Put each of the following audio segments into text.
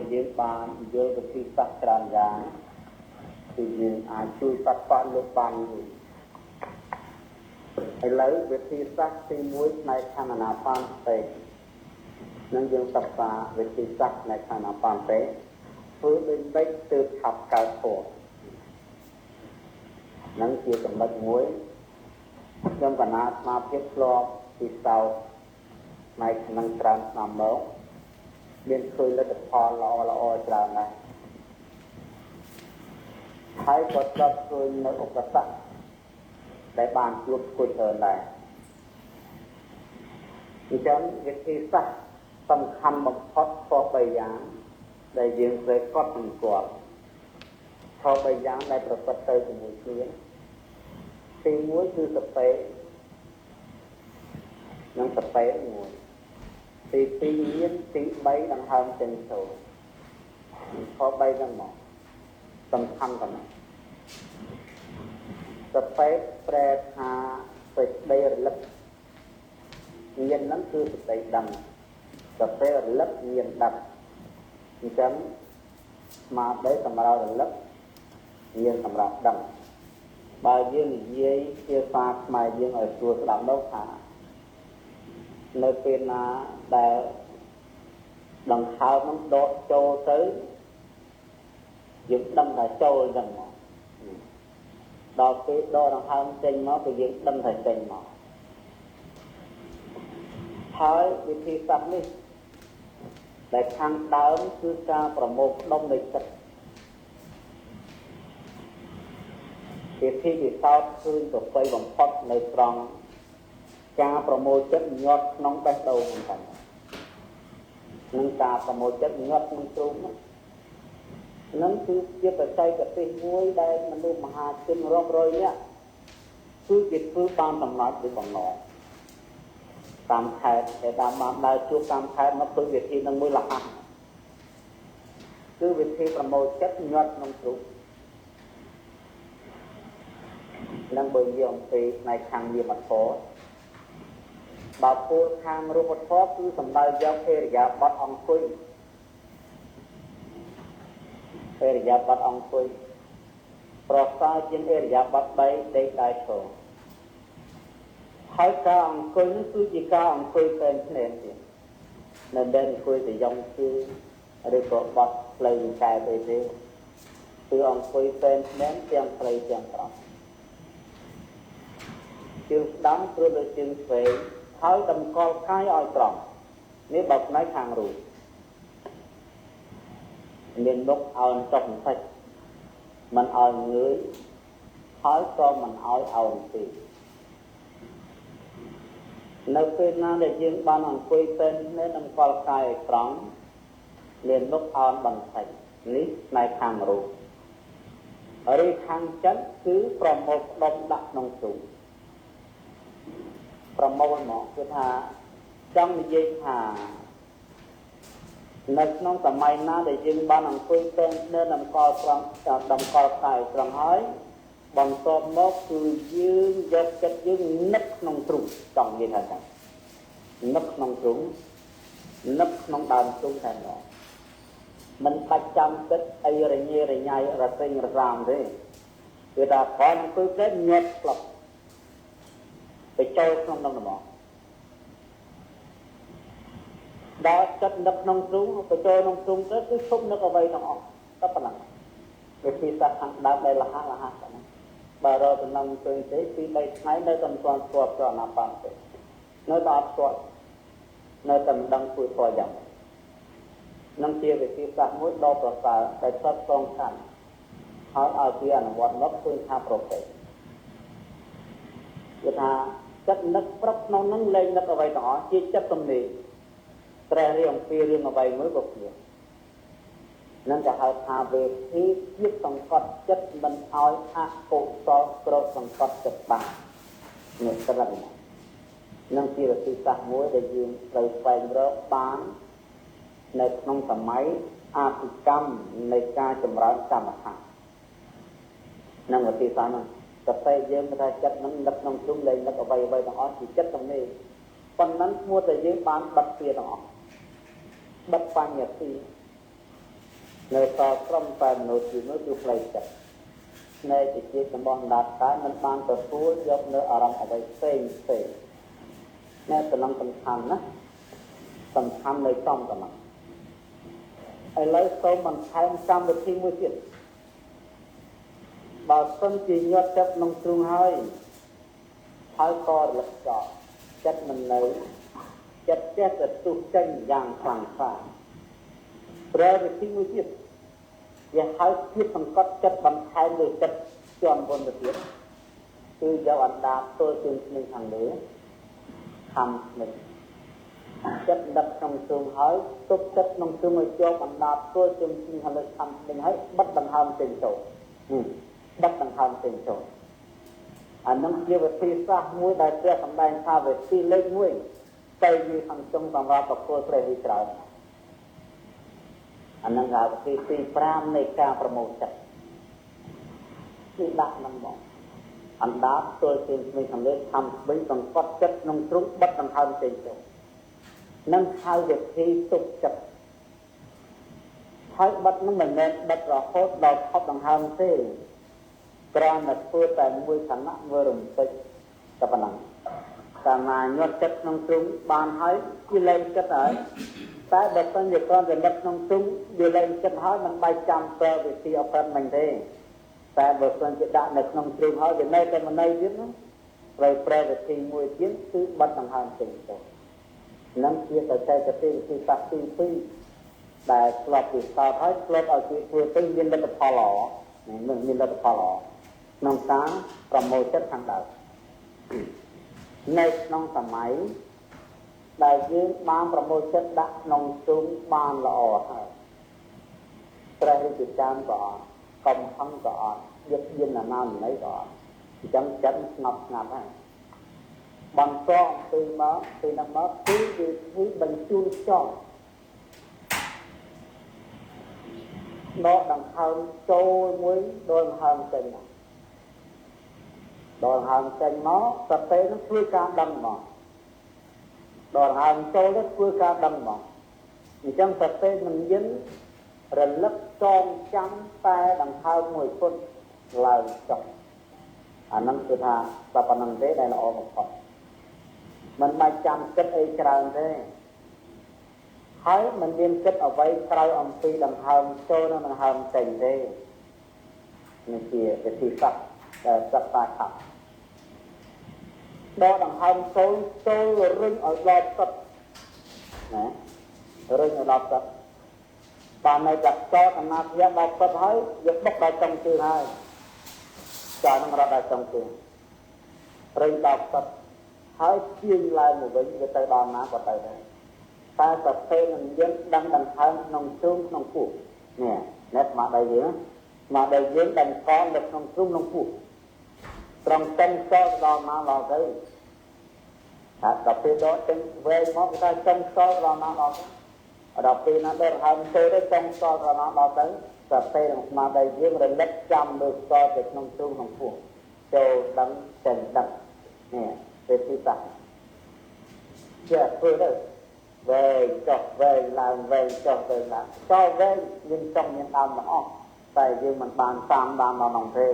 ដែលយើងបានយល់វិធីសាស្ត្រច្រើនយ៉ាងគឺយើងអាចជួយសត្វប៉លោកបានយូរឥឡូវវិធីសាស្ត្រទី1ផ្នែកខាងអាណាបានទេនឹងយើងសិក្សាវិធីសាស្ត្រផ្នែកខាងអាណាបានទេធ្វើដូចម៉េចទើបឆាប់កើតធម៌នឹងជាចំណុចមួយខ្ញុំកណាស្មារតីធ្លាប់ពិសោធន៍ផ្នែកនឹងច្រើនឆ្នាំមកមានឃើញលទ្ធផលល្អល្អច្រើនណាស់ហើយក៏ធ្លាប់ឃើញនៅឧបសគ្គដែលបានជួបគួចច្រើនដែរអញ្ចឹងវិធីសាស្ត្រសំខាន់បំផុតខ3យ៉ាងដែលយើងត្រូវកត់សម្គាល់ខ3យ៉ាងដែលប្រព្រឹត្តទៅជាមួយគ្នាទី1គឺសតិនិងសតិមួយទី2មានទី3ដង្ហើមចេញចូលខ3ហ្នឹងមកសំខាន់ប៉ុណ្ណាសតិប្រែថាសេចក្តីរលឹកញាណហ្នឹងគឺសតិដឹងសតិរលឹកញាណដឹងអញ្ចឹងស្មារតីសម្រាប់រលឹកញាណសម្រាប់ដឹងបើយើងនិយាយភាសាខ្មែរយើងឲ្យស្រួលស្ដាប់មកថានៅពេលណាដែលដង្ហើមនឹងដកចូលទៅយើងដឹងថាចូលអញ្ចឹងមកដល់ពេលដកដង្ហើមចេញមកក៏យើងដឹងថាចេញមកហើយវិធីសាស្ត្រនេះដែលខាងដើមគឺការប្រមូលផ្ដុំនៃចិត្តវិធីពិសោធន៍ឃើញប្រពៃបំផុតនៅត្រង់ការប្រមូលចិត្តញាត់ក្នុងបេះដូងហ្នឹងនឹងការប្រមូលចិត្តញាត់ក្នុងទ្រូងហ្នឹងគឺជាបច្ចេកទេសមួយដែលមនុស្សមហាជនរាប់រយនាក់គឺជាធ្វើបានសម្រេចដូចបំណងតាមខេត្តដែលតាមបានដើរជួបតាមខេត្តមកធ្វើវិធីនឹងមួយលះគឺវិធីប្រមូលចិត្តញាត់ក្នុងទ្រូងនឹងបើនិយាយអំពីផ្នែកខាងនាមធម៌បើពោលខាងរូបធម៌គឺសំដៅយកឥរិយាបថអង្គុយឥរិយាបថអង្គុយប្រសើរជាងឥរិយាបថ3ដេកដើរឈរហើយការអង្គុយនោះគឺជាការអង្គុយពេនភ្នែនទៀតនៅដែលអង្គុយទៅយ៉ងគឺឬក៏បត់ផ្លូវកែអីទេគឺអង្គុយពេនភ្នែនទាំងផ្លូវទាំងត្រង់ជើងស្ដាំត្រួតលើជើងឆ្វេងហើយតម្កល់កាយឲ្យត្រង់នេះបើផ្នែកខាងរូបមានមុខអោនចុះបន្តិចមិនឲ្យងើយហើយក៏មិនឲ្យអោនទេនៅពេលណាដែលយើងបានអង្គុយពេននៅតម្កល់កាយឲ្យត្រង់មានមុខអោនបន្តិចនេះផ្នែកខាងរូបឬខាងចិត្តគឺប្រមូលផ្ដុំដាក់ក្នុងទ្រូងប្រមូលមកគឺថាចង់និយាយថានៅក្នុងសម័យណាដែលយើងបានអង្គុយពេននៅតម្កល់ត្រង់តម្កល់កាយត្រង់ហើយបន្ទាប់មកគឺយើងយកចិត្តយើងនឹកក្នុងទ្រូងចង់និយាយថានឹកក្នុងទ្រូងនឹកក្នុងដើមទ្រូងតែម្ដងមិនបាច់ចាំគិតអីរញ៉េរញ៉ៃរសេងរសាមទេគឺថាគ្រាន់អង្គុយពេនញាត់ផ្លុកទៅចូលក្នុងនោះហ្មងដល់ចិត្តនឹកក្នុងទ្រូងទៅចូលក្នុងទ្រូងទៅគឺឈប់នឹកអ្វីទាំងអស់តែប៉ុណ្ណឹងវិធីសាស្ត្រខាងដើមដែលលះលះប៉ុណ្ណឹងបើរកតំណឹងឃើញទេពី3ថ្ងៃនៅតែមិនទាន់ស្គាល់ប្រណាបានទេនៅតែអត់ស្គាល់នៅតែមិនដឹងធ្វើធម៌យ៉ាងនឹងជាវិធីសាស្ត្រមួយដ៏ប្រសើរដែលស្ថិតសងខាងហើយឲ្យវាអនុវត្តមកឃើញថាប្រពៃគឺថាចិត្តនឹកប្រាប់ក្នុងនឹងលែងនឹកអ្វីទាំងអស់ជាចិត្តទំនេរត្រេះរិះអំពីរឿងអ្វីមួយក៏គ្មាននឹងគេហៅថាវេធីភាពសង្កត់ចិត្តមិនឲ្យអកុសលគ្របសង្កត់ចិត្តបាននេះត្រឹមនឹងជាវិធីសាស្ត្រមួយដែលយើងត្រូវស្វែងរកបាននៅក្នុងសម័យអភិកម្មនៃការចម្រើនកម្មដ្ឋាននឹងវិធីសាស្ត្រហ្នឹងតែពេលយើងថាចិត្តនឹងនឹកក្នុងទ្រូងលែងនឹកអ្វីអ្វីទាំងអស់ជាចិត្តទំនេរប៉ុណ្ណឹងឈ្មោះតែយើងបានបិទទ្វារទាំងអស់បិទបញ្ញត្តិ នៅតត្រឹមតែមនុស្សទីមួយគឺផ្លូវចិត្តនៃជាសម្បត្តិដាតតែមិនបានទទួលយកនៅអារម្មណ៍អ្វីផ្សេងផ្សេងណែតំណសំខាន់ណាសំខាន់នៅចំតំណឥឡូវសូមបន្ថែមកម្មវិធីមួយទៀតបើសិនជាញាត់ចិត្តក្នុងទ្រូងហើយហើយក៏រលឹកចោលចិត្តមិននៅចិត្តចេះតែទុះចេញយ៉ាងខ្លាំងក្លាប្រើវិធីមួយទៀតវាហៅភាពសង្កត់ចិត្តបន្ថែមលើចិត្តជាន់មុនទៅទៀតគឺយកអណ្ដាតទល់ជើងឆ្មេងខាងលើខំឆ្មេងចិត្តដឹកក្នុងទ្រូងហើយទុកចិត្តក្នុងទ្រូងឲ្យជាប់អណ្ដាតទល់ជើងឆ្មេងខាងលើខំឆ្មេងហើយបិទដង្ហើមចេញចូលបិទដង្ហើមចេញចូលអានឹងជាវិធីសាស្ត្រមួយដែលព្រះសម្ដែងថាវិធីលេខ1ទៅយីខាងចុងសម្រាប់ប្រគល់ព្រះវិច្រើនអានឹងហៅវិធីទី5នៃការប្រមូលចិត្តគឺដាក់នឹងមកអណ្ដាតទល់ជើងឆ្មេងខាងលើខំឆ្មេងសង្កត់ចិត្តក្នុងទ្រូងបិទដង្ហើមចេញចូលនឹងហៅវិធីទុកចិត្តហើយបិទនឹងមិនមែនបិទរហូតដល់ថប់ដង្ហើមទេគ្រាន់តែធ្វើតែមួយខណៈមួយរំពេចតែប៉ុណ្ណឹងកាលណាញាត់ចិត្តក្នុងទ្រូងបានហើយវាលែងចិត្តហើយតែបើសិនជាគ្រាន់តែនឹកក្នុងទ្រូងវាលែងចិត្តហើយមិនបាច់ចាំប្រើវិធីអប្រិមមិញទេតែបើសិនជាដាក់នៅក្នុងទ្រូងហើយវានៅតែមិននៅទៀតណាត្រូវប្រើវិធីមួយទៀតគឺបិទដង្ហើមចេញទៅនឹងជាបច្ចេកទេសវិធីសាស្ត្រទី2ដែលធ្លាប់ពិសោធន៍ហើយធ្លាប់ឲ្យគេធ្វើទៅមានលទ្ធផលល្អនឹងមានលទ្ធផលល្អក្នុងការប្រមូលចិត្តខាងដើមនៅក្នុងសម័យដែលយើងបានប្រមូលចិត្តដាក់ក្នុងទ្រូងបានល្អហើយព្រះរាជការក៏អត់កំហឹងក៏អត់យឹតយិនណានាណីក៏អត់អញ្ចឹងចិត្តស្ងប់ស្ងាត់ហើយបន្តអំពីមកពីនោះមកគឺវិធីបញ្ជូនខ្យល់ដកដង្ហើមចូលមួយដកដង្ហើមចេញមកដកដង្ហើមចេញមកសតិនឹងធ្វើការដឹងមកដកដង្ហើមចូលទៅធ្វើការដឹងមកអញ្ចឹងសតិនឹងយិនរលឹកចងចាំតែដង្ហើមមួយពុតឡើងចុះអានឹងគឺថាតែប៉ុណ្្នឹងទេដែលល្អបំផុតមិនបាច់ចាំគិតអីច្រើនទេហើយមិនមានគិតអ្វីក្រៅអំពីដង្ហើមចូលនិងដង្ហើមចេញទេនេះជាវិធីសាស្ត្រដែលសិក្សាខាប់ដកដង្ហើមចូលចូលរុញឲ្យដល់ទឹកណារុញឲ្យដល់ទឹកបាននៅតែតកណាភៈដល់ទឹកហើយយកបុកដល់ចុងជើងហើយចានឹងរត់ដល់ចុងជើងរុញដល់ទឹកហើយទាញឡើងមកវិញវាទៅដល់ណាក៏ទៅដែរតែប្រភេទនឹងយើងដឹងដង្ហើមក្នុងទ្រូងក្នុងពោះនេះណែស្មារតីយើងស្មារតីយើងដឹងកនៅក្នុងទ្រូងក្នុងពោះត្រង់ចុងសល់ដល់ណាដល់ទៅថាដល់ពេលដកចេញវែងមកគេថាចុងសល់ដល់ណាដល់ទៅដល់ពេលណាដកហើមចូលទៅចុងសល់ដល់ណាដល់ទៅប្រភេទនឹងស្មារតីយើងរលឹកចាំមើលសល់ទៅក្នុងទ្រូងក្នុងពោះចូលដឹងចេញដឹងនេះវិធីសាស្ត្រជាធ្វើទៅវែងចុះវែងឡើងវែងចុះវែងឡើងចោលវែងមានចុងមានដើមទាំងអស់តែយើងមិនបានតាមបានដល់នោះទេ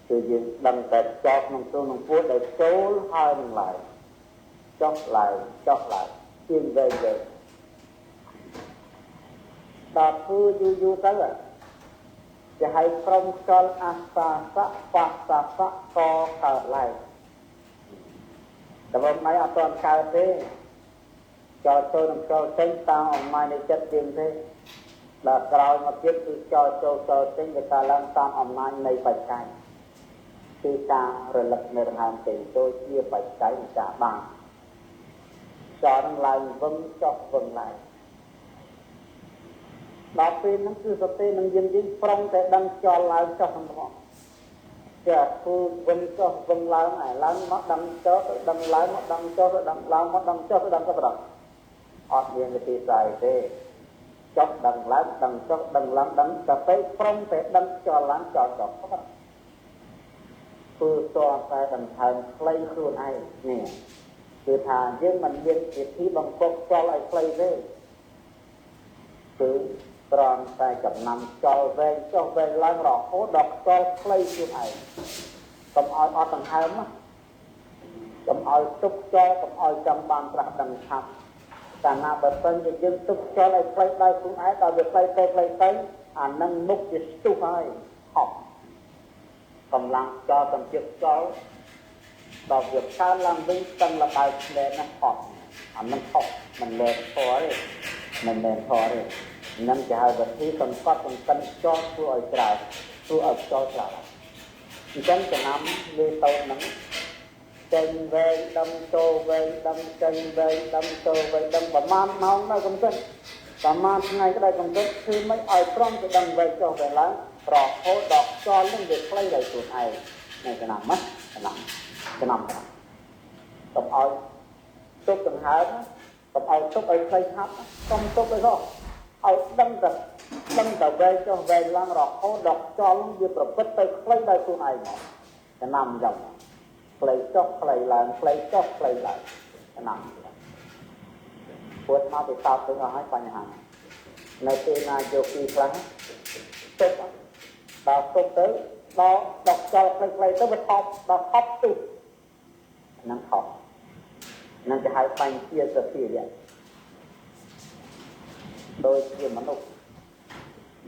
គឺយើងដឹងតែចោលក្នុងទ្រូងក្នុងពោះដែលចូលហើយនឹងឡើងចុះឡើងចុះឡើងជាងវែងវែងដល់ធ្វើយូរយូរទៅគេហៅក្រុមខ្យល់អាសាសៈបាសាសៈកកើតឡើងតែមិនអត់ទាន់កើតទេចោលចូលនឹងចូលចេញតាមអំណាចនៃចិត្តយើងទេដល់ក្រោយមកទៀតគឺចោលចូលចូលចេញវាកើតឡើងតាមអំណាចនៃបច្ច័យគឺការរលឹកនៅដង្ហើមចេញចូលជាបច្ច័យនៃការបានចោលនឹងឡើងវឹងចុះវឹងឡើងដល់ពេលហ្នឹងគឺសតិនឹងយើងយើងប្រុងតែដឹងចោលឡើងចុះហ្នឹងមកចេះធ្វើវឹងចុះវឹងឡើងឯឡើងមកដឹងចុះទៅដឹងឡើងមកដឹងចុះទៅដឹងឡើងមកដឹងចុះទៅដឹងទៅដល់អត់មានវិធីស្អីទេចុះដឹងឡើងដឹងចុះដឹងឡើងដឹងតែពេលប្រុងតែដឹងចោលឡើងចោលចុះធ្វើតតែដង្ហើមខ្លីខ្លួនឯងនេះគឺថាយើងមិនមានវិធីបង្កប់ចោលឲ្យខ្លីទេគឺ ត្រង់តែចំណាំចោលវែងចុះវែងឡើងរហូតដល់ខ្យល់ខ្លីខ្លួនឯងកុំឲ្យអត់ដង្ហើមណាកុំឲ្យទុកចោលកុំឲ្យចង់បានត្រាស់ដឹងឆាប់កាលណាបើសិនជាយើងទុកចោលឲ្យខ្លីដៃខ្លួនឯងដល់វាខ្លីទៅខ្លីទៅអានឹងមុខជាស្ទុះហើយហប់កម្លាំងចោលកំជិះចោលដល់វាកើនឡើងវិញតឹងលបាយឆ្លែណាស់ហប់អានឹងហប់មិនលែងធរទេមិនមែនធរទេនឹងគេហៅវិធីសង្កត់សង្កិនចោលធ្វើឲ្យច្រើនធ្វើឲ្យចោលច្រើនអញ្ចឹងចំណាំលើតូចហ្នឹងចេញវែងដឹងចូលវែងដឹងចេញវែងដឹងចូលវែងដឹងប្រមាណម៉ោងដល់កំសិនប្រមាណថ្ងៃក្តីកំសិនគឺមិនឲ្យព្រមទៅដឹងវែងចុះវែងឡើងរហូតដល់ខ្យល់នឹងវាខ្លីដល់ខ្លួនឯងនៅចំណាំណាចំណាំចំណាំកុំឲ្យទុកដង្ហើមកុំឲ្យទុកឲ្យខ្លីឆាប់កុំទុកឲ្យសោះឲ្យដឹងតែដឹងតែវែងចុះវែងឡើងរហូតដល់ខ្យល់វាប្រព្រឹត្តទៅខ្លីដល់ខ្លួនឯងមកចំណាំអញ្ចឹងខ្លីចុះខ្លីឡើងខ្លីចុះខ្លីឡើងចំណាំពួតមកពីតោទៅអស់ហើយបញ្ហានៅពេលណាយកពីខ្លះទុកដល់ទុកទៅដល់ដល់ខ្យល់ខ្លីៗទៅវាថប់ដល់ថប់ទុះហ្នឹងថប់ហ្នឹងគេហៅបញ្ជាសភារៈដូចជាមនុស្ស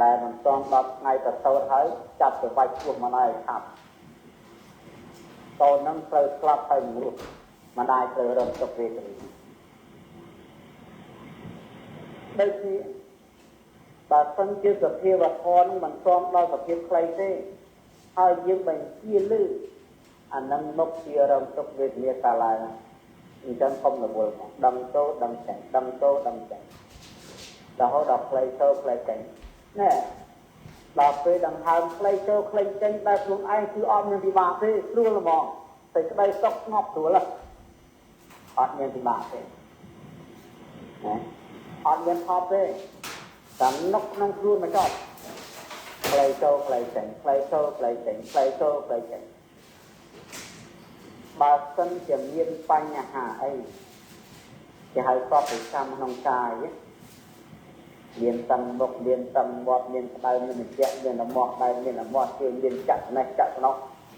ដែលមិនទាន់ដល់ថ្ងៃប្រសូតហើយចាប់ទៅវាច់ពោះម្ដាយឆាប់តូនហ្នឹងត្រូវស្លាប់ហើយមិនរស់ម្ដាយត្រូវរងទុក្ខវេទនាដូចជាបើសិនជាសភាវធម៌នឹងមិនទាន់ដល់សភាពខ្លីទេហើយយើងបញ្ជាលឺអានឹងមុខជារងទុក្ខវេទនាកាលឡើងអញ្ចឹងកុំរវល់មកដឹងចូលដឹងចេញដឹងចូលដឹងចេញរហូតដល់ខ្លីចូលខ្លីចេញណែដល់ពេលដង្ហើមខ្លីចូលខ្លីចេញតែខ្លួនឯងគឺអត់មានពិបាកទេស្រួលហ្មងតែក្តីសុខស្ងប់ស្រួលអត់មានពិបាកទេណាអត់មានថប់ទេតែនឹកក្នុងខ្លួនមកចប់ខ្លីចូលខ្លីចេញខ្លីចូលខ្លីចេញខ្លីចូលខ្លីចេញបើសិនជាមានបញ្ហាអីគេហៅប្រតិកម្មក្នុងកាយមានតឹងមុខមានតឹងមាត់មានក្តៅមានត្រជាក់មានរមាស់ដែរមានរមាស់ជើងមានចាក់នេះចាក់នោះ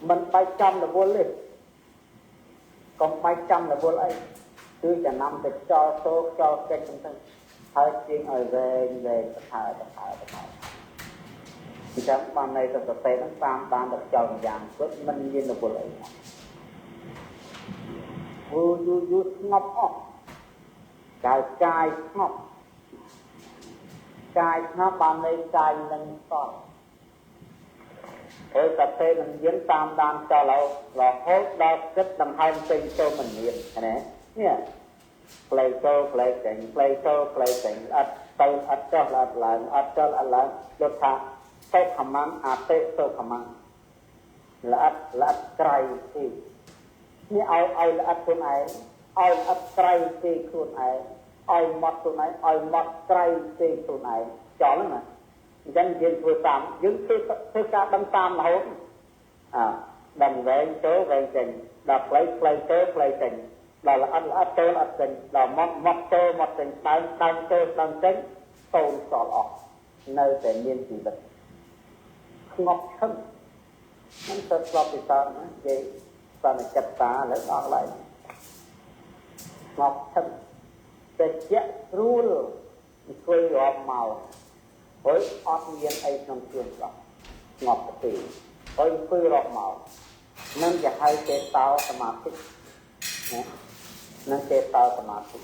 មិនបាច់ចាំរវល់ទេកុំបាច់ចាំរវល់អីគឺចំណាំតែខ្យល់សូខ្យល់ចេញហ្នឹងទៅហើយជាងឲ្យវែងវែងបថើបថើបថើអញ្ចឹងបានន័យទៅសតិហ្នឹងតាមបានតែខ្យល់យ៉ាងពិតមិនមានរវល់អីយូរយូរយូរស្ងប់អស់កាយកាយស្ងប់កាយស្ងប់បានន័យកាយនឹងសល់ហើយសតិនឹងយានតាមដានចោលរហូតដល់គិតដង្ហើមចេញចូលមិនមានណានេះផ្លេចូលផ្លេចេញផ្លេចូលផ្លេចេញអត់ទៅអត់ចុះអត់ឡើងអត់ចុះអត់ឡើងលោកថាសុខមੰអតិសុខមੰល្អិតល្អិតក្រៃទីនេះឲ្យល្អិតខ្លួនឯងឲ្យល្អិតក្រៃទីខ្លួនឯងឲ្យម៉ត់ខ្លួនឯងឲ្យម៉ត់ក្រៃទីខ្លួនឯងចោលហ្នឹងណាអញ្ចឹងយើងធ្វើតាមយើងធ្វើការដឹងតាមរហូតអើដឹងវែងចូលវែងចេញដល់ខ្លីខ្លីចូលខ្លីចេញដល់ល្អិតល្អិតចូលល្អិតចេញដល់ម៉ត់ម៉ត់ចូលម៉ត់ចេញដើមដើមចូលដើមចេញតូនសល់អស់នៅតែមានជីវិតស្ងប់ឈឹងមិនទៅស្លាប់ពិសាណានិយាយបានចិត្តតាលើដល់កន្លែងស្ងប់ឈឹងតែជាក់ស្រួលអង្គុយរាប់មកហើយអត់មានអីក្នុងខ្លួនសោះស្ងប់ទៅហើយអង្គុយរាប់មកនឹងគេហៅចេតោសមាធិណានឹងចេតោសមាធិ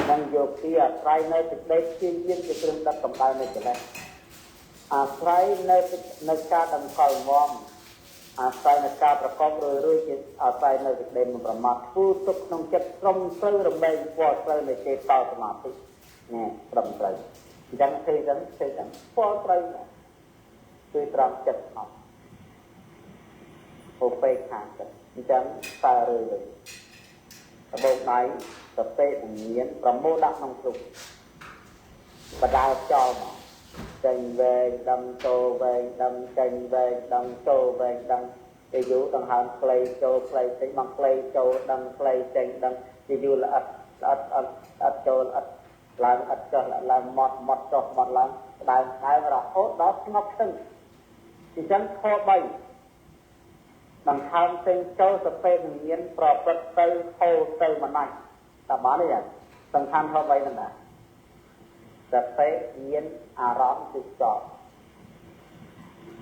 នឹងយកពីអាស្រ័យនៅសេចក្តីព្យាយាមជាគ្រឿងដឹកកម្ដៅនៅកិលេសអាស្រ័យនៅការតម្កល់មមអាស្រ័យនៅការប្រកបរឿយរឿយជាអាស្រ័យនៅសេចក្តីមិនប្រមាទធ្វើទុកក្នុងចិត្តត្រឹមត្រូវរមែងពណ៌ត្រូវនៅចេតោសមាធិណែត្រឹមត្រូវអញ្ចឹងធ្វើអញ្ចឹងធ្វើអញ្ចឹងពណ៌ត្រូវគឺត្រង់ចិត្តអត់ឧបេក្ខាចិត្តអញ្ចឹងតើរឿយវិញដំបូងដៃសតិវិញ្ញាណប្រមូលដាក់ក្នុងទ្រុងបដាលចោលមកចេញវែងដឹងចូលវែងដឹងចេញវែងដឹងចូលវែងដឹងជាយូរដង្ហើមខ្លីចូលខ្លីចេញមកខ្លីចូលដឹងខ្លីចេញដឹងជាយូរល្អិតល្អិតអត់អត់ចូលល្អិត ឡើងអត់ចុះឡើងម៉ត់ម៉ត់ចុះម៉ត់ឡើងដើមដើមរហូតដល់ស្ងប់ស្ទឹងអញ្ចឹងខ3ដង្ហើមចេញចូលសពេវិញ្ញាណប្រព្រឹត្តទៅហូរទៅមិនដាច់តើបានទេសំខាន់ខ3ហ្នឹងដែរសពេមានអារម្មណ៍គឺចប់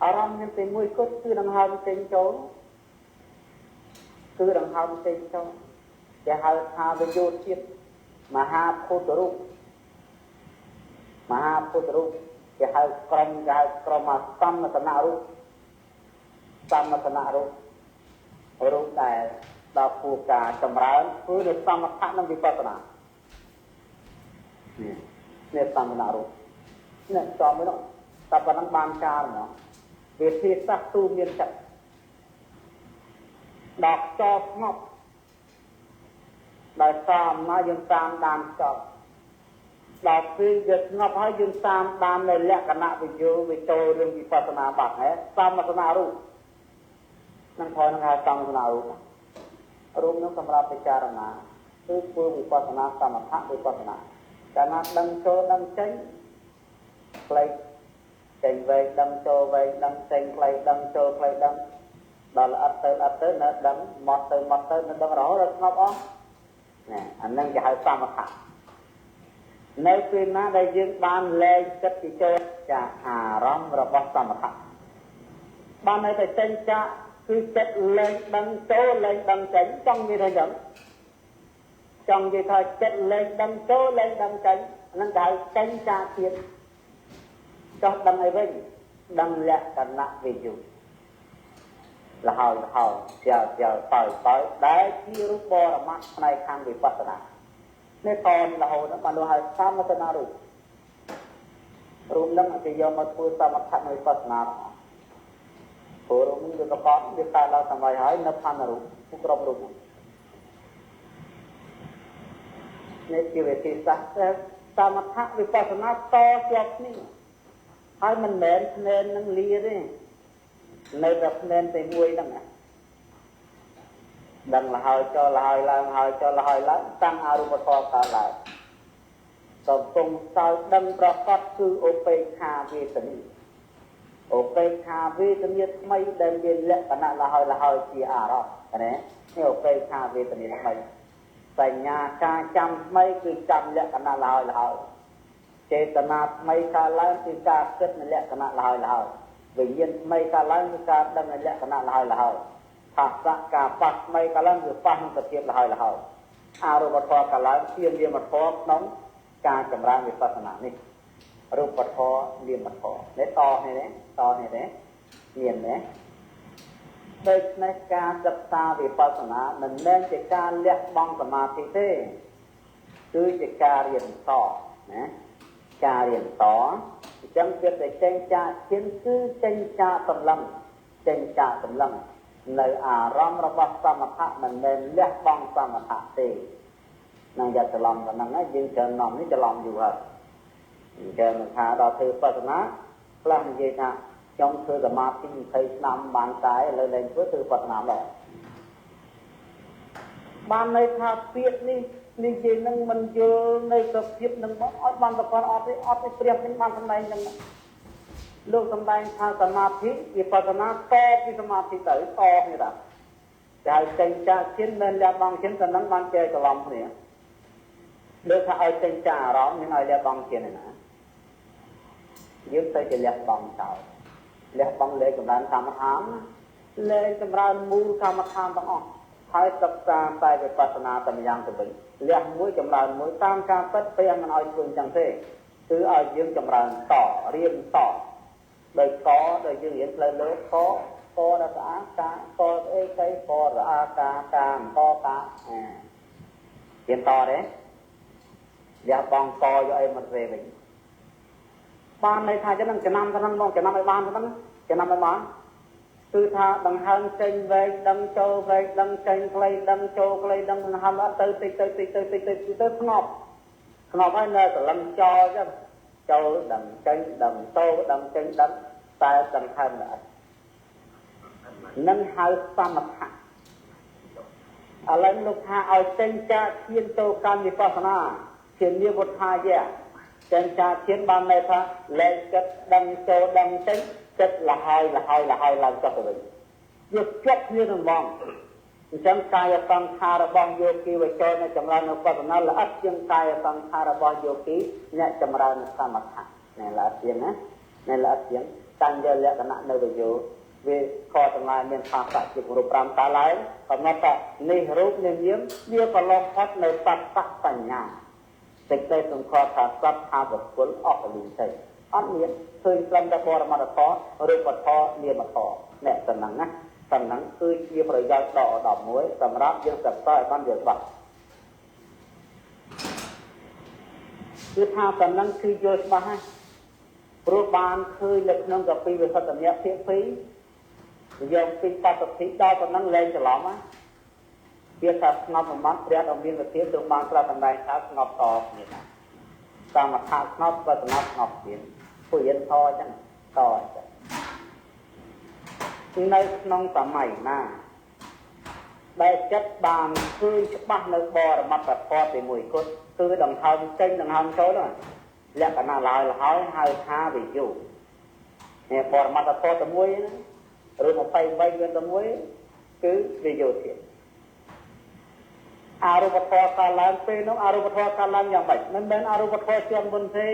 អារម្មណ៍មានតែមួយគត់គឺដង្ហើមចេញចូលគឺដង្ហើមចេញចូលគេហៅថាវិយោជាតិមហាពុទ្ធរូបមហាពុទ្ធរូបគេហៅក្រុមគេហៅក្រុមអសមតនរូបសមតនរូបរូបដែលដល់ពូការចម្រើនធ្វើនៅសមថៈនិងវិបស្សនានេះនេះសមតនរូបនេះចំមួយនោះតែប៉ុណ្ណឹងបានការហ្មងវិធីសាស្ត្រទូមានចិត្តដល់ចោស្ងប់ដោយសារអំណាចយើងតាមដានចប់ដល់ពេលវាស្ងប់ហើយយើងតាមដាននៅលក្ខណៈវិយោវិចូលរឿងវិបស្សនាបាត់ហ៎សមតនរូបនឹងផងនឹងហៅសមតនរូបរូបនឹងសម្រាប់ពិចារណាគឺធ្វើវិបស្សនាសមថៈវិបស្សនាកាលណាដឹងចូលដឹងចេញខ្លីចេញវែងដឹងចូលវែងដឹងចេញខ្លីដឹងចូលខ្លីដឹងដល់អត់ទៅអត់ទៅនៅដឹងមកទៅមកទៅនៅដឹងរហូតដល់ស្ងប់អស់ណែអានឹងគេហៅសមថៈនៅពេលណាដែលយើងបានលែងចិត្តពីចូលចាអារម្មណ៍របស់សមថៈបាននៅតែចេញចាគឺចិត្តលែងដឹងចូលលែងដឹងចេញចង់និយាយថាចឹងចង់និយាយថាចិត្តលែងដឹងចូលលែងដឹងចេញហ្នឹងគេហៅចេញចាទៀតចោះដឹងអីវិញដឹងលក្ខណៈវិយុលហើយលហើយជាជាបើបើដែលជារូបបរមត្តផ្នែកខាងវិបស្សនានេះតនរហូតបានលោកហៅសមតនរូបរូបនឹងគេយកមកធ្វើសមថៈវិបស្សនាព្រោះរូបនឹងវាប្រកបវាកើតឡើងសម័យហើយនៅផានរូបពួកក្រុមរូបនេះជាវិធីសាស្ត្រសមថៈវិបស្សនាតជាប់គ្នាហើយមិនមែនភ្នែននឹងលាទេនៅតែភ្នែនតែមួយហ្នឹងណាដឹងលហើយចូលលហើយឡើងហើយចូលលហើយឡើងតាំងអរូបធម៌កើតឡើងកំពុងសោយដឹងប្រកបគឺឧបេក្ខាវេទនីឧបេក្ខាវេទនីថ្មីដែលមានលក្ខណៈលហើយលហើយជាអារម្មណ៍ណានេះឧបេក្ខាវេទនីថ្មីបញ្ញាការចាំថ្មីគឺចាំលក្ខណៈលហើយលហើយចេតនាថ្មីកើតឡើងគឺការគិតនៅលក្ខណៈលហើយលហើយវិញ្ញាណថ្មីកើតឡើងគឺការដឹងនៅលក្ខណៈលហើយលហើយផាសៈការប៉ះថ្មីកើតឡើងគឺប៉ះនឹងសភាពលហើយលហើយអរូបធម៌កើតឡើងជានាមធម៌ក្នុងការចម្រើនវិបស្សនានេះរូបធម៌នាមធម៌នេះតនេះទេតនេះទេមានទេដូច្នេះការសិក្សាវិបស្សនាមិនមែនជាការលះបង់សមាធិទេគឺជាការរៀនតណាការរៀនតអញ្ចឹងវាតែចេញចាកឈានគឺចេញចាកសម្លឹងចេញចាកសម្លឹងនៅអារម្មណ៍របស់សមថៈមិនមែនលះបង់សមថៈទេនឹងយ៉ាច្រឡំប៉ុណ្ណឹងហើយយើងច្រើននាំនេះច្រឡំយូរហើយអញ្ចឹងថាដល់ធ្វើបស្សនាខ្លះនិយាយថាខ្ញុំធ្វើសមាធិ20ឆ្នាំបានតែឥឡូវលែងធ្វើធ្វើបស្សនាដល់បានន័យថាពាក្យនេះនិយាយនឹងមិនយល់នៅសភាពនឹងមកអត់បានប្រកបអត់ទេអត់ទេព្រះនឹងបានសម្ដែងនឹងលោកសម្ដែងថាសមាធិវិបស្សនាតពីសមាធិទៅតគ្នាដែរតែឲ្យចេញចាកឈានមិនលះបង់ឈានតែនឹងបានចែកច្រឡំគ្នាលើថាឲ្យចេញចាកអារម្មណ៍នឹងឲ្យលះបង់ឈានឯណាយើងទៅជាលះបង់ចោលលះបង់លេខចម្រើនកម្មដ្ឋានលេខចម្រើនមូលកម្មដ្ឋានទាំងអស់ហើយសិក្សាតែវិបស្សនាតែម្យ៉ាងទៅវិញលះមួយចម្រើនមួយតាមការពិតព្រះមិនឲ្យធ្វើអញ្ចឹងទេគឺឲ្យយើងចម្រើនតរៀនតដោយកដោយយើងរៀនផ្លូវលោកកកដល់ស្អាកាកអីកីករអាកាកាកកាអារៀនតទេលះបងកយកអីមកទេវិញបានន័យថាចឹងចំណាំទៅហ្នឹងមកចំណាំឲ្យបានទៅហ្នឹងចំណាំឲ្យបានគឺថាដង្ហើមចេញវែងដឹងចូលវែងដឹងចេញខ្លីដឹងចូលខ្លីដឹងដង្ហើមអត់ទៅតិចទៅតិចទៅតិចទៅទៅស្ងប់ស្ងប់ហើយនៅសលឹងចោលចឹងចូលដឹងចេញដឹងចូលដឹងចេញដឹងតែដង្ហើមអត់នឹងហៅសមថៈឥឡូវលោកថាឲ្យចេញចាកឈានចូលកម្មវិបស្សនា ធានាវុទ្ធាយៈចិញ្ចាធានបានន័យថាលែងគិតដឹងចូលដឹងចេញគិតលហើយលហើយលហើយឡើងចុះទៅវិញវាជាប់គ្នានឹងហ្មងអញ្ចឹងកាយសង្ខាររបស់យោគីវចរអ្នកចម្រើនឧបសនាល្អិតជាងកាយសង្ខាររបស់យោគីអ្នកចម្រើនសមថៈណែល្អិតជាងណាណែល្អិតជាងតាំងយកលក្ខណៈនៅវិយោវាខទាំងឡាយមានភាសាជារូប5កាលឡើងកំណត់ថានេះរូបនេះនាមវាក៏លងផុតនៅបត្តបញ្ញាសេចក្តីសង្ខថាសត្វថាបុគ្គលអស់លីងទៅអត់មានឃើញត្រឹមតែបរមត្ថធម៌រូបធម៌នាមធម៌អ្នកប៉ុណ្ណឹងណាប៉ុណ្ណឹងគឺជាប្រយោជន៍ដ៏ឧត្តមមួយសម្រាប់យើងសិក្សាឲ្យបានយល់ច្បាស់គឺថាប៉ុណ្ណឹងគឺយល់ច្បាស់ហើយព្រោះបានឃើញនៅក្នុងកពីវិសុទ្ធមគ្គភាគ2យកពីបត្តិភិដល់ប៉ុណ្ណឹងលែងច្រឡំណាវាថាស្ងប់មួយម៉ាត់ព្រះដ៏មានវិធានទ្រង់បានត្រាស់សម្ដែងថាស្ងប់តគ្នាណាសមថៈស្ងប់បទនាស្ងប់ទៀតពុយិនតអញ្ចឹងតអញ្ចឹងនៅក្នុងសម័យណាដែលចិត្តបានឃើញច្បាស់នៅបរមត្តធម៌ទីមួយគត់គឺដង្ហើមចេញដង្ហើមចូលហ្នឹងលក្ខណៈឡើយលហើយហៅថាវិយុនេះបរមត្តធម៌តែមួយណាឬ23មានតែមួយគឺវិយុធាតុអរូបធម៌កើតឡើងពេលនោះអរូបធម៌កើតឡើងយ៉ាងម៉េចមិនមែនអរូបធម៌ជាន់មុនទេ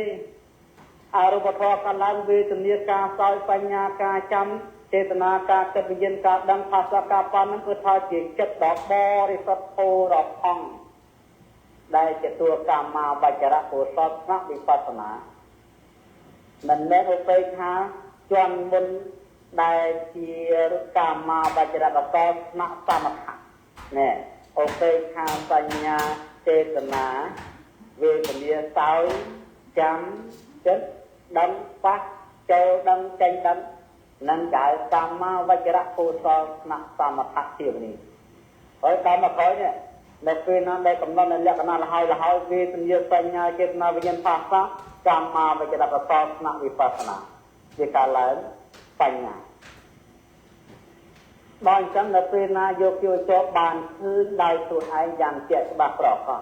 អរូបធម៌កើតឡើងវេទនាការសោយបញ្ញាការចាំចេតនាការគិតវិញ្ញាណការដឹងភាសាការប៉ាន់ហ្នឹងគឺថាជាចិត្តដ៏បរិសុទ្ធធូររផង់ដែលជាតួកម្មាវចរៈកុសលថ្នាក់វិបស្សនាមិនមែនឧបេក្ខាជាន់មុនដែលជាកម្មាវចរៈកុសលថ្នាក់សមថៈណែឧបេក្ខាបញ្ញាចេតនាវេទនាសោយចាំចិត្តដឹងប៉ះចូលដឹងចេញដឹងនឹងកៅកម្មាវចរៈកុសលថ្នាក់សមថៈជានេះហើយតាមមកក្រោយនេះនៅពេលណាដែលកំណត់នៅលក្ខណៈលហើយលហើយវេទនាបញ្ញាចេតនាវិញ្ញាណភាសាកម្មាវចរៈកុសលថ្នាក់វិបស្សនាជាការឡើងបញ្ញាដល់អញ្ចឹងនៅពេលណាយកយកចោបានឃើញដោយខ្លួនឯងយ៉ាងជាក់ច្បាស់ប្រកប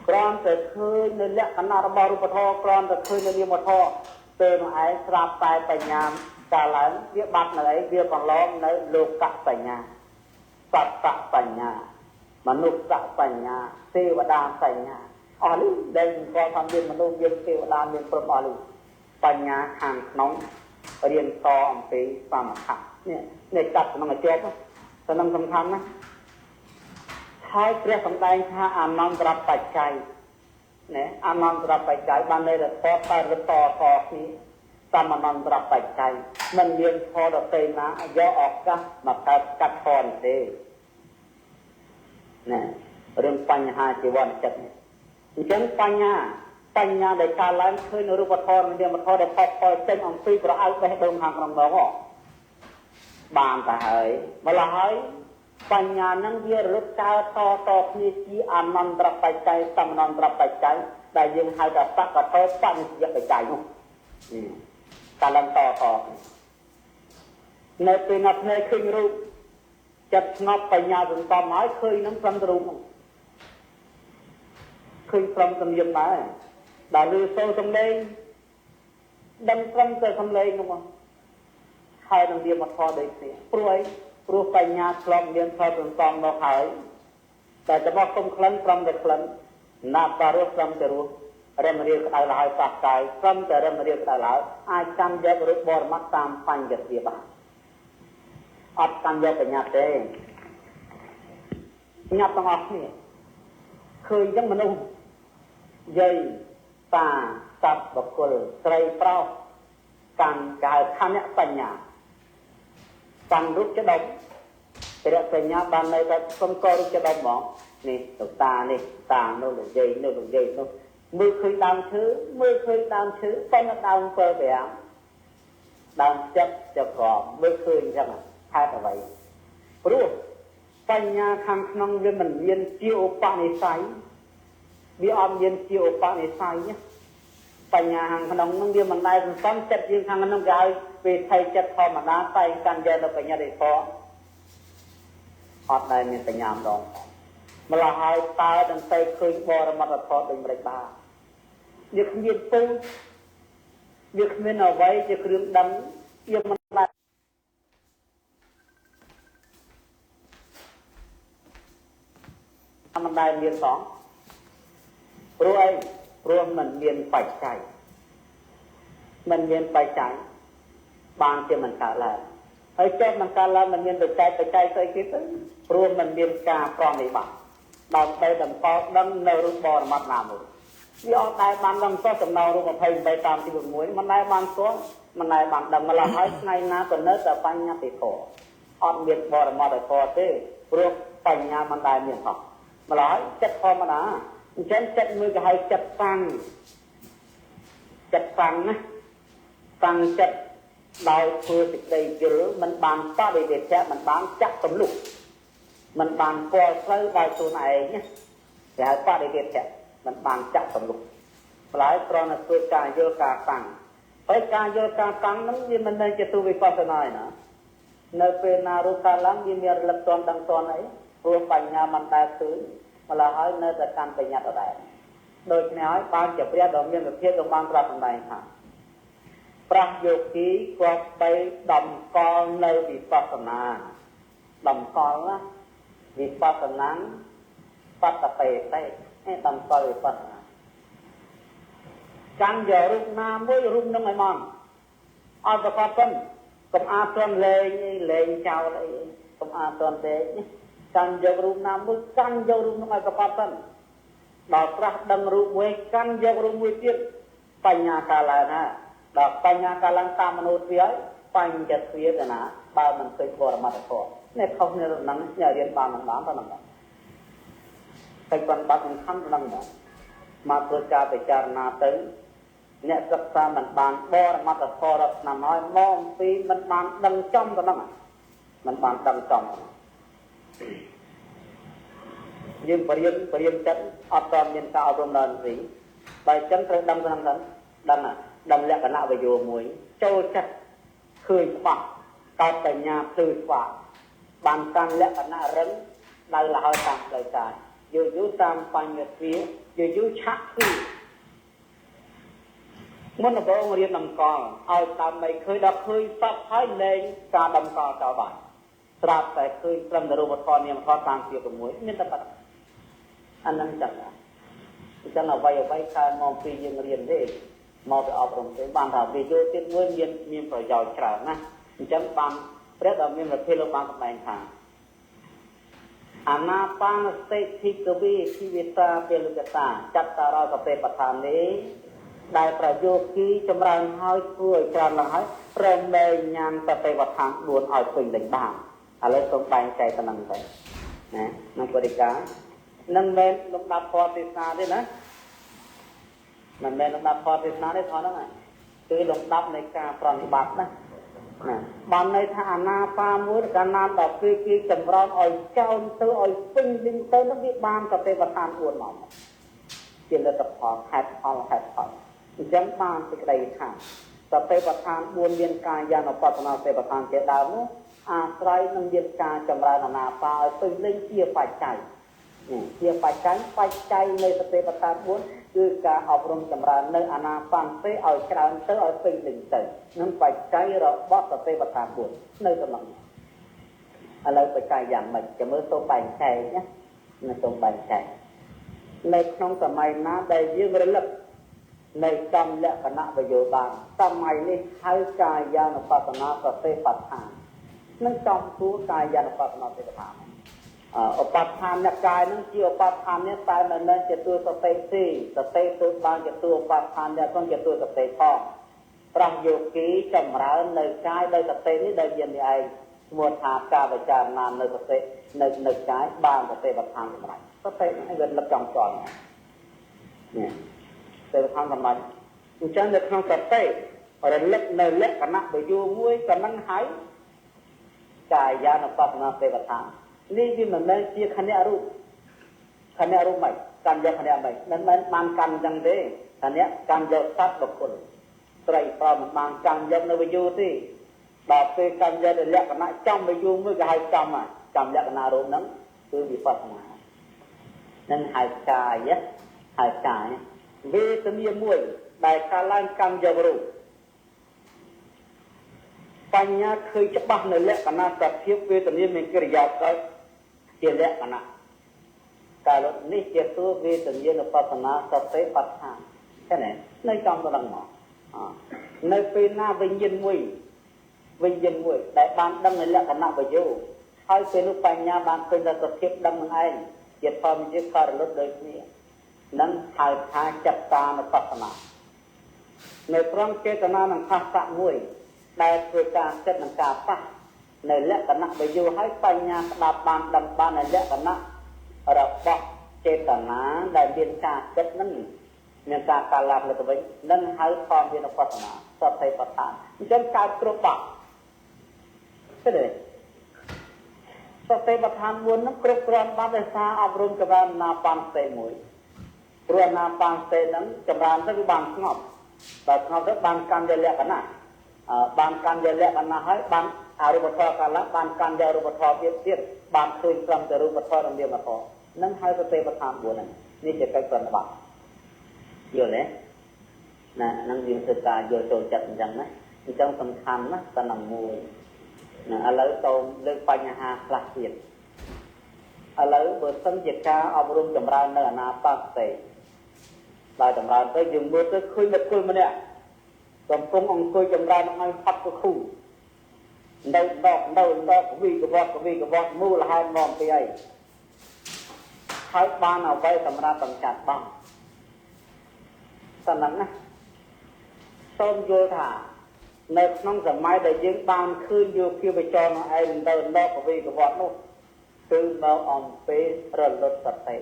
គ្រាន់តែឃើញនៅលក្ខណៈរបស់រូបធម៌គ្រាន់តែឃើញនៅនាមធម៌ពេលនោះឯងស្រាប់តែបញ្ញាកាលឡើងវាបាត់នៅអីវាបន្លំនៅលោកបញ្ញាសត្វបញ្ញាមនុស្សបញ្ញាទេវតាបញ្ញាអស់នេះដែលគាត់ថាមានមនុស្សមានទេវតាមានព្រមអស់នេះបញ្ញាខាងក្នុងរៀនតអំពីសមថៈនេះនេះកាត់ក្នុងឲ្យជាប់ទៅនឹងសំខាន់ណាហើយព្រះសម្ដែងថាអនន្តរបច្ច័យណាអនន្តរបច្ច័យបានន័យថាតតរតកគ្នាសមអនន្តរបច្ច័យមិនមានធម៌ដទៃណាយកឱកាសមកកើតកាត់ធម៌នេះទេណារឿងបញ្ហាជីវៈចិត្តនេះអញ្ចឹងបញ្ញាដែលកើតឡើងឃើញរូបធម៌នាមធម៌ដែលផុសផុលចេញអំពីប្រអៅបេះដូងខាងក្នុងនោះបានទៅហើយម្ល៉េះហើយបញ្ញានឹងវារលត់កើតតតគ្នាជាអនន្តរបច្ច័យសមនន្តរបច្ច័យដែលយើងហៅថាបកតោបនិស្សយបច្ច័យនោះនេះកាលតតនៅពេលណាភ្នែកឃើញរូបចិត្តស្ងប់បញ្ញាសន្សំហើយឃើញនឹងត្រឹមរូបនោះឃើញត្រឹមទំនៀមដែរដល់ឮសូរសំឡេងដឹងត្រឹមតែសំឡេងនោះហើយនឹងនាមធម៌ដូចគ្នាព្រោះអីព្រោះបញ្ញាធ្លាប់មានធម៌សន្សំមកហើយតែរបស់គុំក្លិនត្រឹមតែក្លិនណាប់រស់ត្រឹមតែរស់រមរាក្តៅលហើយប៉ះកាយត្រឹមតែរមរាក្តៅឡើយអាចចាំយករូបបរមត្តតាមបញ្ញត្តិបានអត់ចាំយកបញ្ញាទេញាប់ទាំងអស់គ្នាឃើញចឹងមនុស្សយាយតាសត្វបុគ្គលស្រីប្រុសកម្មកៅខណៈបញ្ញាកាន់រូបចដុំព្រះបញ្ញាបាននៅតែសុំករូបចដុំហ្មងនេះលោកតានេះតានោះលោកយាយនោះលោកយាយនោះមើលឃើញដើមឈើមើលឃើញដើមឈើប៉ុន្តែដើម7 5ដើមចិត្តចក្រមមើលឃើញអញ្ចឹងហេតុអ្វីព្រោះបញ្ញាខាងក្នុងវាមិនមានជាឧបនិស្ស័យវាអត់មានជាឧបនិស្ស័យបញ្ញាខាងក្នុងនឹងវាមិនដែលសន្សំចិត្តយើងខាងក្នុងគេឲ្យពេលថៃចិត្តធម្មតាតែកាន់យកទៅបញ្ញាទេផងអត់ដែលមានបញ្ញាម្ដង ម្ល៉េះហើយតើនឹងទៅឃើញបរមត្ថធម៌ដូចម្តេចបានវាគ្មានពូជវាគ្មានអ្វីជាគ្រឿងដឹងវាមិនបានមិនដែលមានផងព្រោះអីព្រោះមិនមានបច្ច័យមិនមានបច្ច័យបានជាមិនកើតឡើងហើយចេះមិនកើតឡើងមិនមានបច្ច័យបច្ច័យស្អីគេទៅព្រោះមិនមានការប្រណិប័តដើម្បីតម្កល់ដឹងនៅរូបបរមត្ថណាមួយវាអត់ដែលបានដឹងសោះចំណោមរូប28តាមទី6មិនដែលបានស្គាល់មិនដែលបានដឹងម្ល៉េះហើយថ្ងៃណាក៏នៅតែបញ្ញត្តិធម៌អត់មានបរមត្ថធម៌ទេព្រោះបញ្ញាមិនដែលមានសោះម្ល៉េះហើយចិត្តធម្មតាអញ្ចឹងចិត្តមួយគេហៅចិត្តតាំងចិត្តតាំងណាតាំងចិត្តដោយធ្វើសេចក្តីយល់មិនបានបដិវេធៈមិនបានចាក់ទម្លុះមិនបានពាល់ផ្លូវដោយខ្លួនឯងណាគេហៅបដិវេធៈមិនបានចាក់ទម្លុះម្ល៉េះគ្រាន់តែធ្វើការយល់ការតាំងហើយការយល់ការតាំងហ្នឹងវាមិនមែនជាទូវិបស្សនាឯណានៅពេលណារូបកើតឡើងវាមានរលឹកតន់ដឹងតន់អីព្រោះបញ្ញាមិនដែលឃើញម្ល៉េះហើយនៅតែកាន់បញ្ញត្តិដដែលដូច្នេះហើយបានជាព្រះដ៏មានវិភាកក៏បានប្រាប់សម្ដែងថាប្រាស់យោគីគប្បីតម្កល់នៅវិបស្សនាតម្កល់ណាវិបស្សនាបតបេតេតម្កល់វិបស្សនាកាន់យករូបណាមួយរូបនឹងឲ្យមកឲ្យប្រកបទៅកុំអាទន់លែងលែងចោលអីកុំអាទន់ទេកាន់យករូបណាមួយកាន់យករូបនឹងឲ្យប្រកបទៅដល់ប្រាស់ដឹងរូបមួយកាន់យករូបមួយទៀតបញ្ញាកាលឡើងណាដល់បញ្ញាកាលឡើងតាមមនុស្សវាហើយបញ្ញទ្វាទៅណាបើមិនឃើញបរមត្ថធម៌នេះខុសគ្នានឹងអ្នករៀនបានមិនបានប៉ុណ្ណឹងតែប៉ុន្តែសំខាន់ប៉ុណ្ណឹងមកធ្វើការពិចារណាទៅអ្នកសិក្សាមិនបានបរមត្ថធម៌រាប់ឆ្នាំហើយមកអំពីមិនបានដឹងចំប៉ុណ្ណឹងមិនបានដឹងចំយើងបរៀនចិត្តអត់តមានការអប់រំដល់ទីបើអញ្ចឹងត្រូវដឹងប៉ុណ្ណឹងដឹងដឹងលក្ខណៈវយោមួយចូលចិត្តឃើញច្បាស់កើតបញ្ញាភ្លឺស្វាងបានកាន់លក្ខណៈរឹងដៅលហើយតាមផ្លូវកាយយូរយូរតាមបញ្ញទ្វាយូរយូរឆាក់គឺមុនដំបូងរៀនតម្កល់ឲ្យតាមមិនឃើញដល់ឃើញសពហើយលែងការតម្កល់ចោលបានស្រាប់តែឃើញត្រឹមតែរូបធម៌នាមធម៌តាមជា6មានតែប៉ុណ្ណឹងអានឹងចឹងអញ្ចឹងអ្វីអ្វីកើតមកពីយើងរៀនទេមកពីអប់រំទេបានថាវាយោទៀតមួយមានប្រយោជន៍ច្រើនណាស់អញ្ចឹងបានព្រះដ៏មានវិភាលោកបានសម្ដែងថាអាណាបានសតិធិកវីជីវិតាពលកតាចត្តារោសតិបដ្ឋាននេះដែលប្រយោគីចម្រើនហើយធ្វើឲ្យច្រើនឡើងហើយរមែងញ៉ាំសតិបដ្ឋាន4ឲ្យពេញលេញបានឥឡូវសូមបែងចែកប៉ុណ្ណឹងទៅណាក្នុងបរិការនឹងមិនលំដាប់ធម៌ទេសនាទេណាមិនមែនលំដាប់ធម៌ទេសនាទេថហ្នឹងគឺលំដាប់នៃការប្រណិប័តណាណាបានន័យថាអាណាបាមួយកាលណាដល់ពេលគេចម្រើនឲ្យចោលទៅឲ្យពេញលេញទៅនឹងវាបានសតិប្បដ្ឋាន4មកជាលទ្ធផលហេតុផលហេតុផលអញ្ចឹងបានសេចក្តីថាសតិប្បដ្ឋាន4មានកាយានុបស្សនាសតិប្បដ្ឋានជាដើមនោះអាស្រ័យនឹងមានការចម្រើនអាណាបាឲ្យពេញលេញជាបច្ច័យជាបច្ច័យបច្ច័យនៃសតិប្បដ្ឋាន4គឺការអប់រំចម្រើននៅអាណាបានទេឲ្យច្រើនទៅឲ្យពេញលេញទៅនឹងបច្ច័យរបស់សតិប្បដ្ឋាន4នៅក្នុងនេះឥឡូវបច្ច័យយ៉ាងម៉េចចាំមើលសូមបែងចែកណានៅសូមបែងចែកនៅក្នុងសម័យណាដែលយើងរលឹកនៅចំលក្ខណៈវយោបានសម័យនេះហៅកាយានុបស្សនាសតិប្បដ្ឋាននឹងចំតួកាយានុបស្សនាសតិប្បដ្ឋានឧបដ្ឋានអ្នកកាយនឹងជាឧបដ្ឋាននេះតែមិនមែនជាតួសតិទេសតិទៅបានជាតួឧបដ្ឋានអ្នកផងជាតួសតិផងប្រាស់យោគីចម្រើននៅកាយដោយសតិនេះដោយយាននេះឯងឈ្មោះថាការវិចារណានៅសតិនៅកាយបានសតិប្បដ្ឋានសម្រាប់សតិនេះវាលឹកចំចំនេះសតិប្បដ្ឋានសម្រាប់អញ្ចឹងនៅក្នុងសតិរលឹកនៅលក្ខណៈបយោមួយក៏នឹងហើយកាយានុបស្សនាសតិប្បដ្ឋាននេះវាមិនមែនជាខណៈរូបខណៈរូបមិនកាន់យកខណៈមិនមិនមែនបានកាន់ចឹងទេខណៈកាន់យកសត្វបុគ្គលត្រីប្រមិនបានកាន់យកនៅវយោទេដល់ពេលកាន់យកលក្ខណៈចំវយោមួយគេហៅចំចំលក្ខណៈរូបហ្នឹងគឺវិបស្សនា នឹងហៅកាយហៅកាយវេទនាមួយដែលកើតឡើងកម្មយករូបបញ្ញាឃើញច្បាស់នៅលក្ខណៈសភាពវេទនាមានកិរិយាកើតជាលក្ខណៈកើតនេះជាតួវេទនានុបស្សនាសតិប្បដ្ឋានឃើញទេនៅចំទៅដល់មកនៅពេលណាវិញ្ញាណមួយដែលបានដឹងនៅលក្ខណៈបយោហើយពេលនោះបញ្ញាបានឃើញដល់សភាពដឹងនឹងឯងជាធម្មជាតិករលត់ដូចគ្នានឹងហៅថាចិត្តតានុបស្សនានៅត្រង់ចេតនានឹងផាសៈមួយដែលធ្វើការចិត្តនឹងការប៉ះនៅលក្ខណៈបយោហើយបញ្ញាស្ដាប់បានដឹងបាននៅលក្ខណៈរបស់ចេតនាដែលមានការចិត្តនឹងមានការកាឡាផលិតវិញនឹងហៅធម្មវិនុបស្សនាសតិប្បដ្ឋានអញ្ចឹងកើតគ្រប់បាក់ទេសតិប្បដ្ឋាន4ហ្នឹងគ្រប់គ្រាន់បានដោយសារអប់រំចម្រើនអានាបានសតិមួយព្រោះអានាបានសតិហ្នឹងចម្រើនទៅគឺបានស្ងប់ដល់ស្ងប់ទៅបានកម្មយលក្ខណៈបានកម្មយលក្ខណៈហើយបានអរូបធម៌កាលបានកម្មយរូបធម៌ទៀតបានឃើញត្រឹមតែរូបធម៌និងនាមធម៌នឹងហៅសតិប្បដ្ឋាន4ហ្នឹងនេះជាកិច្ចប្រតិបត្តិយល់ទេណាហ្នឹងយើងធ្វើការយល់ចូលចិត្តអញ្ចឹងណាអញ្ចឹងសំខាន់ណាតំណមួយណាឥឡូវសូមលើកបញ្ហាខ្លះទៀតឥឡូវបើសិនជាការអប់រំចម្រើននៅអានាបានសតិដល់ចម្រើនទៅយើងមើលទៅឃើញបុគ្គលម្នាក់កំពុងអង្គុយចម្រើនឲ្យផាត់កខូនៅដកនៅដកវីកវត្តវីកវត្តមូលហេតុមកពីអីហើយបានអ្វីសម្រាប់បង្ចាត់បងប៉ុណ្ណឹងណាសូមយល់ថានៅក្នុងសម័យដែលយើងបានឃើញយោភាវចរនោះឯងនៅដកវីកវត្តនោះគឺមកអំពីរលត់សតិ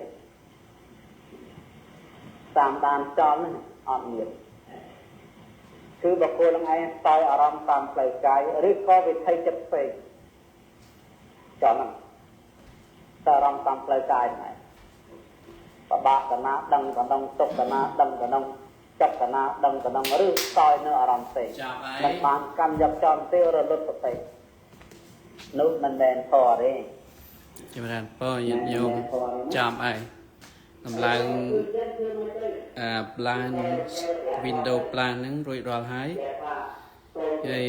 តាមដានចំហ្នឹងអត់មានគឺបុគ្គលនឹងឯងស្ទើរអារម្មណ៍តាមផ្លូវកាយឬក៏វិថីចិត្តពេកចំហ្នឹងស្ទើរអារម្មណ៍តាមផ្លូវកាយហ្នឹងឯងបបាក់កណាដឹងកណ្ដងទុកកណាដឹងកណ្ដងចិត្តកណាដឹងកណ្ដងឬស្ទើរនៅអារម្មណ៍ផ្សេងមិនបានកម្មយកចំទេរលត់សតិនោះមិនមែនធម៌ទេចម្រើនពរញាតិញោមចំឯងតម្លើងអា plan window plan ហ្នឹងរួចរាល់ហើយហើយ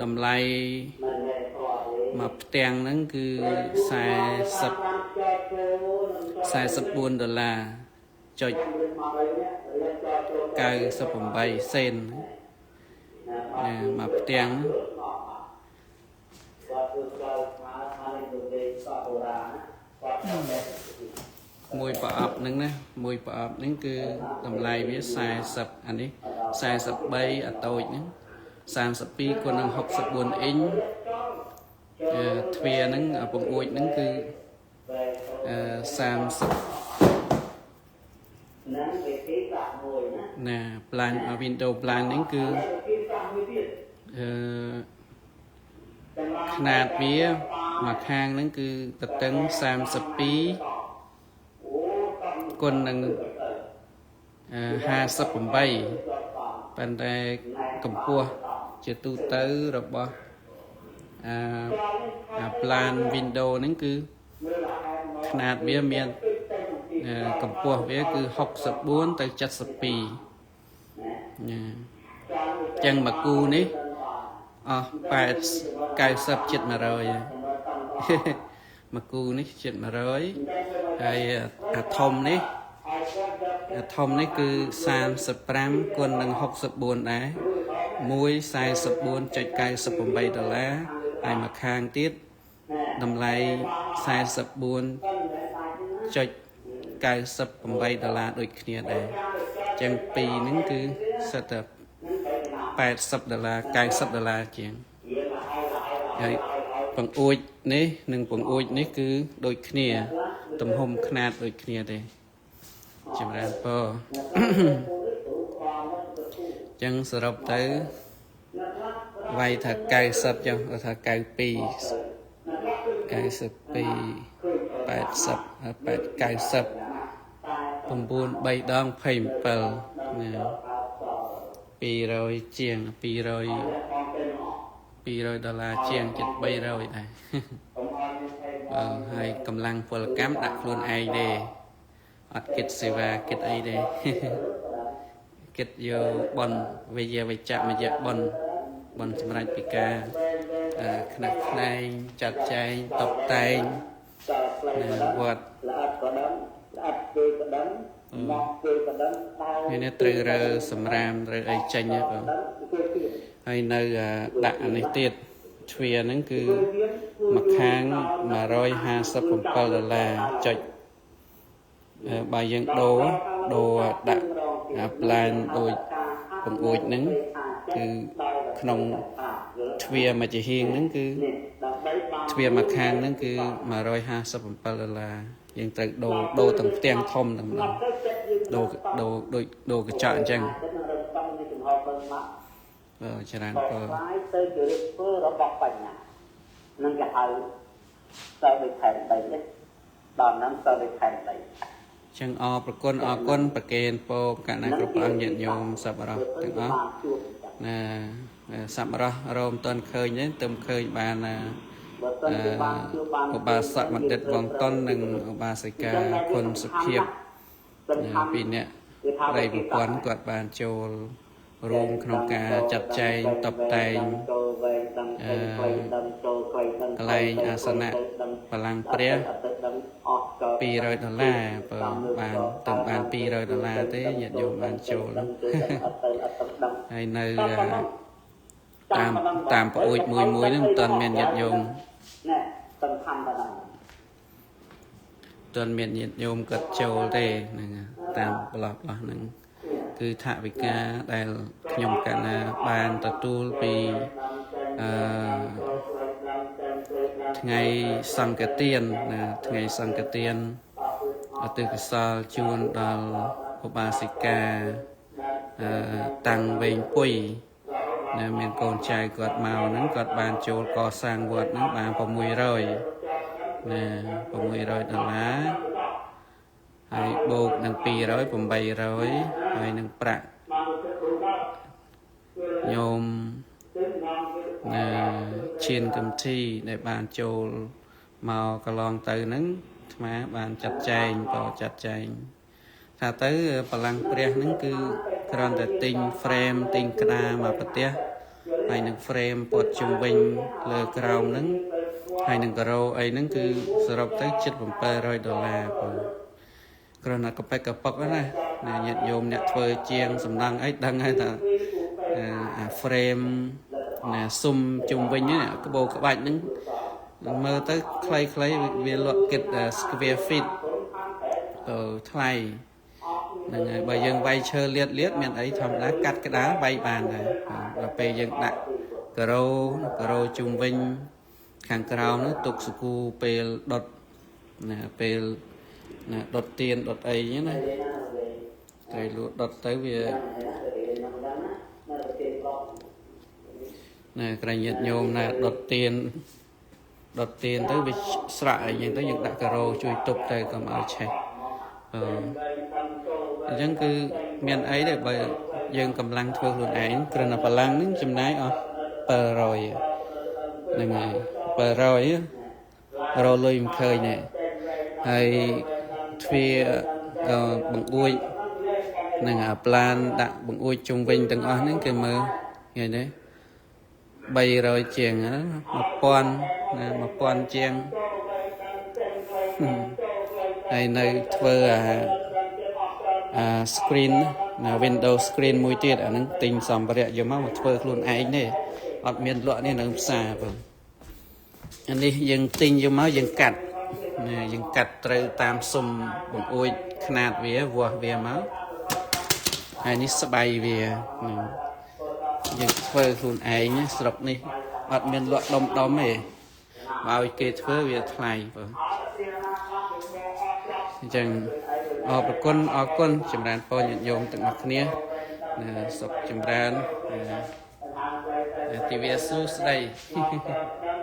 តម្លៃមួយផ្ទាំងហ្នឹងគឺ44ដុល្លារចុច98សេនណាមួយផ្ទាំងមួយប្រអប់ហ្នឹងណាមួយប្រអប់ហ្នឹងគឺតម្លៃវា40អានេះ43អាតូចហ្នឹង32គុណនឹង64អ៊ីងទ្វារហ្នឹងពង្អួចហ្នឹងគឺ30 ណាវិធីសាស្ត្រមួយណាណា plan window plan ហ្នឹងគឺខ្នាតវាមួយខាងហ្នឹងគឺទទឹង32គុណនឹង58ប៉ុន្តែកម្ពស់ជាទូទៅរបស់អា plan window ហ្នឹងគឺខ្នាតវាមានកម្ពស់វាគឺ64ទៅ72ណាចឹងមួយគូនេះអស់80 90ជិត100មួយគូនេះជិត100ហើយអាធំនេះអាធំនេះគឺ35គុណនឹង64ដែរ144.98ដុល្លារហើយមួយខាងទៀតតម្លៃ44.98ដុល្លារដូចគ្នាដែរចឹងពីរហ្នឹងគឺសិតតែ80ដុល្លារ90ដុល្លារជាងហើយបង្អួចនេះនិងបង្អួចនេះគឺដូចគ្នាទំហំខ្នាតដូចគ្នាទេចម្រើនពរចឹងសរុបទៅវាយថា90ចុះថា92 92 80 8 90 9 3ដង27ណា200ជាង200 200ដុល្លារជាងជិត300ដែរ បើហើយកម្លាំងពលកម្មដាក់ខ្លួនឯងទេអត់គិតសេវាគិតអីទេគិតយកបនវិយាវិជ្ជមយៈបនបនសម្រាប់ពីការខ្នះខ្នែងចាត់ចែងតបតែងនៅវត្ត ល្អិតក៏ដឹងល្អិតគេក៏ដឹងមកគេក៏ដឹង ហើយនេះត្រូវរើសម្រាមត្រូវអីចេញហ៎បងហើយនៅដាក់អានេះទៀតទ្វារហ្នឹងគឺមួយខាង157ដុល្លារចុចបើយើងដូរដាក់អាប្លែនដូចបង្អួចហ្នឹងគឺក្នុងទ្វារមួយចំហៀងហ្នឹងគឺទ្វារមួយខាងហ្នឹងគឺ157ដុល្លារយើងត្រូវដូរទាំងផ្ទាំងធំទាំងម្ដងដូរដូចដូរកញ្ចក់អញ្ចឹងបើច្រើនបើ ទៅជារឿងធ្វើរបស់បញ្ញានឹងគេហៅសើដូចខែដីនេះដល់ហ្នឹងសើដូចខែដី ចឹងអរប្រគុណអរគុណប្រគេនពោកណ្ណាគ្រប់អង្គញាតិញោមសប្បុរសទាំងអស់ណាសប្បុរសរោមតន់ឃើញទេទៅឃើញបានណាឧបាសកបណ្ឌិតវងតុននិងឧបាសិកាគុណសុភាពពីអ្នកប្តីប្រពន្ធគាត់បានចូលរួមក្នុងការចាត់ចែងតបតែងកន្លែងអាសនៈបលាំងព្រះ200ដុល្លារបើបានទៅបាន200ដុល្លារទេញាតិញោមបានចូលហើយនៅតាមប្អូចមួយមួយហ្នឹងមិនទាន់មានញាតិញោមទាន់មានញាតិញោមគាត់ចូលទេហ្នឹងតាមប្លោះហ្នឹងគឺថវិកាដែលខ្ញុំកណ្ណាបានទទួលពីថ្ងៃសង្ឃទានណាថ្ងៃសង្ឃទានឧទ្ទិសកុសលជូនដល់ឧបាសិកាតាំងវែងពុយណាមានកូនចៅគាត់មកហ្នឹងគាត់បានចូលកសាងវត្តហ្នឹងបាន600ណា600ដុល្លារហើយបូកនឹង200 800ហើយនឹងប្រាក់ញោមណាឈានកំធីដែលបានចូលមកកន្លងទៅហ្នឹងអាត្មាបានចាត់ចែងក៏ចាត់ចែងថាទៅបលាំងព្រះហ្នឹងគឺគ្រាន់តែទិញ frame ទិញក្តារមកប្រទេសហើយនឹង frame ព័ទ្ធជុំវិញលើក្រោមហ្នឹងហើយនឹងការ៉ូអីហ្នឹងគឺសរុបទៅជិត700ដុល្លារបងគ្រាន់តែកប៉ិកកប៉ុកណាញាតិញោមអ្នកធ្វើជាងសំណង់អីដឹងហើយថាអា frame ណាសុំជុំវិញនេះក្បោក្បាច់ហ្នឹងមើលទៅខ្លីៗវាលក់គិត square feet ទៅថ្លៃហ្នឹងហើយបើយើងវាយឈើលៀតមានអីធម្មតាកាត់ក្តារវាយបានដែរដល់ពេលយើងដាក់ការ៉ូជុំវិញខាងក្រោមនោះទុកសកូពេលដុតណាពេលណាដុតទៀនដុតអីហ្នឹងណាត្រូវលក់ដុតទៅវាណាក្រញាតញោមណាដុតទៀនទៅវាស្រក់អីយ៉ាងទៅយើងដាក់ការ៉ូជួយទប់ទៅកុំឲ្យឆេះអញ្ចឹងគឺមានអីទេបើយើងកម្លាំងធ្វើខ្លួនឯងគ្រាន់តែកម្លាំងហ្នឹងចំណាយអស់700ហ្នឹងហើយ700រលុយមិនឃើញទេហើយទ្វារបង្អួចនឹងអាប្លានដាក់បង្អួចជុំវិញទាំងអស់ហ្នឹងគេមើលឃើញទេ300ជាងណា1000ណា1000ជាងហើយនៅធ្វើអា screen ណា Windows screen មួយទៀតអាហ្នឹងទិញសម្ភារៈយកមកធ្វើខ្លួនឯងទេអត់មានលក់នេះនៅផ្សារបងអានេះយើងទិញយកមកយើងកាត់ណាយើងកាត់ត្រូវតាមសុំបង្អួចខ្នាតវាវាស់វាមកហើយនេះស្បៃវាហ្នឹងយើងធ្វើខ្លួនឯងស្រុកនេះអត់មានលក់ដុំទេបើឲ្យគេធ្វើវាថ្លៃបងអញ្ចឹងអរប្រគុណអរគុណចម្រើនពរញាតិញោមទាំងអស់គ្នាណាសុខចម្រើនទិវាសួស្តី។